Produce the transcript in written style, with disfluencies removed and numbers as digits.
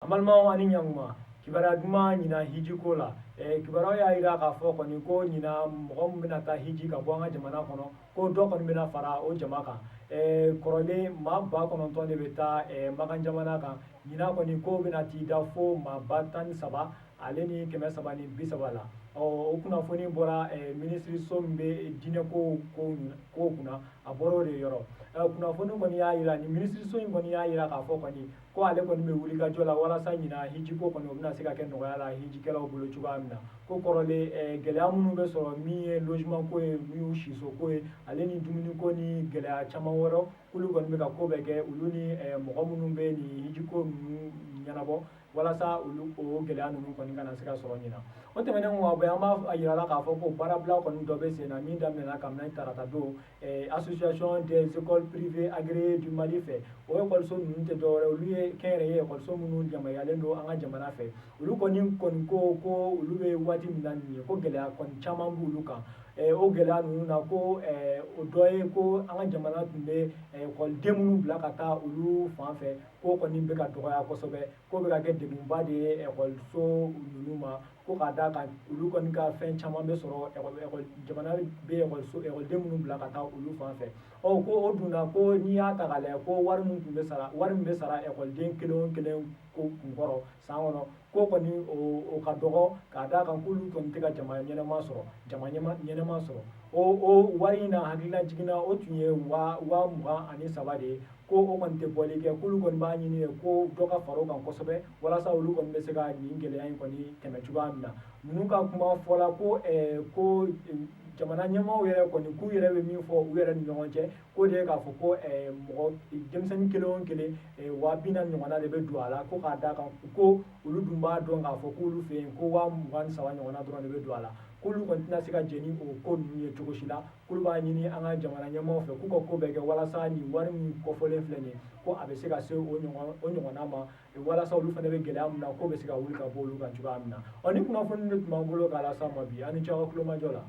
An balimaw, ani ɲankuma. Kibaruya duman ɲina hijiko la. Kibaruya y'a jira k'a fɔ kɔni ko ɲina, mɔgɔ min bɛna taa hiji ka bɔ an ka jamana kɔnɔ, ko dɔ kɔni bɛna fara o jama kan. Kɔrɔlen, maa 9000 de bɛ taa Makan jamana kan. Ɲina kɔni, ko bɛna t'i da fo maa 13,330 la. Ɔ, o kunnafoni bɔra minisiriso min bɛ diinɛ ko ko kunna, a bɔra o de yɔrɔ. Kunnafoni kɔni y'a jira, ni minisiriso in kɔni y'a jira k'a fɔ kɔni ko ale kɔni bɛ wuli ka jɔ la walasa ɲina hijiko kɔni, o bɛna se ka kɛ nɔgɔya la hijikɛlaw bolo cogoya min na. Ko kɔrɔlen, gɛlɛya minnu bɛ sɔrɔ, min ye logement ko ye, min y'u siso ko ye, ale ni dumuni ko ni gɛlɛya caman wɛrɛ, k'olu kɔni bɛ ka ko bɛɛ kɛ, olu ni mɔgɔ minnu bɛ nin hijiko ninnu ɲɛnabɔ, walasa olu o gɛlɛya ninnu kɔni kana se ka sɔrɔ ɲina. O tɛmɛnen kɔ ka bɔ yen, an b'a yira la k'a fɔ ko baarabila kɔni dɔ bɛ sen na min daminɛna kabini tarata don Association des écoles privées agréées du Mali fɛ. O ekɔliso ninnu tɛ dɔwɛrɛ, olu ye kɛnyɛrɛye ekɔliso minnu yamaruyalen don an ka jamana fɛ. Olu kɔni ko olu bɛ waati min na nin ye, ko gɛlɛya kɔni caman b'olu kan. O gɛlɛya ninnu na, ko o dɔ ye ko an ka jamana tun bɛ ekɔliden minnu bila ka taa olu fan fɛ, ko kɔni bɛ ka dɔgɔya kosɛbɛ, ko bɛ ka kɛ degunba de ye ekɔliso ninnu ma, ko k'a da kan olu kɔni ka fɛn caman bɛ sɔrɔ jamana bɛ ekɔliso ekɔliden minnu bila ka taa olu fan fɛ. Ɔ, ko o dun na, ko n'i y'a ta k'a lajɛ, ko wari min tun bɛ sara, wari min bɛ sara ekɔliden kelen o kelen ko kunkɔrɔ san kɔnɔ, ko kɔni o ka dɔgɔ, k'a d'a kan k'olu kɔni tɛ ka jama ɲɛnama sɔrɔ, jama ɲɛnama sɔrɔ. O wari in na, hakilila jiginna, o tun ye 23,000 de ye, ko o kɔni tɛ bɔli kɛ. K'olu kɔni b'a ɲini ko dɔ ka fara o kan kosɛbɛ, walasa olu kɔni bɛ se ka nin gɛlɛya in kɔni tɛmɛ cogoya min na. Ninnu ka kuma fɔla ko jamana ɲɛmaaw yɛrɛ kɔni, k'u yɛrɛ bɛ min fɔ u yɛrɛ ni ɲɔgɔn cɛ, k'o de ye k'a fɔ ko mɔgɔ denmisɛnnin kelen o kelen, 40,000 ɲɔgɔnna de bɛ don a la, ko k'a d'a kan ko olu dun b'a dɔn k'a fɔ k'olu fɛ yen, ko 23,000 ɲɔgɔnna dɔrɔn de bɛ don a la, k'olu kɔni tɛna se ka jɛn ni o ko ninnu ye cogo si la. K'olu b'a ɲini an ka jamana ɲɛmaaw fɛ k'u ka ko bɛɛ kɛ walasa nin wari min kɔfɔlen filɛ nin ye, ko a bɛ se ka se o ɲɔgɔnna ma, walasa olu fana bɛ gɛlɛya min na, k'o bɛ se ka wuli ka bɔ olu kan cogoya min na. Ɔ, ni kunnafoni de tun b'an bolo k'a las'aw ma bi. Aw ni ce aw ka tulomajɔ la.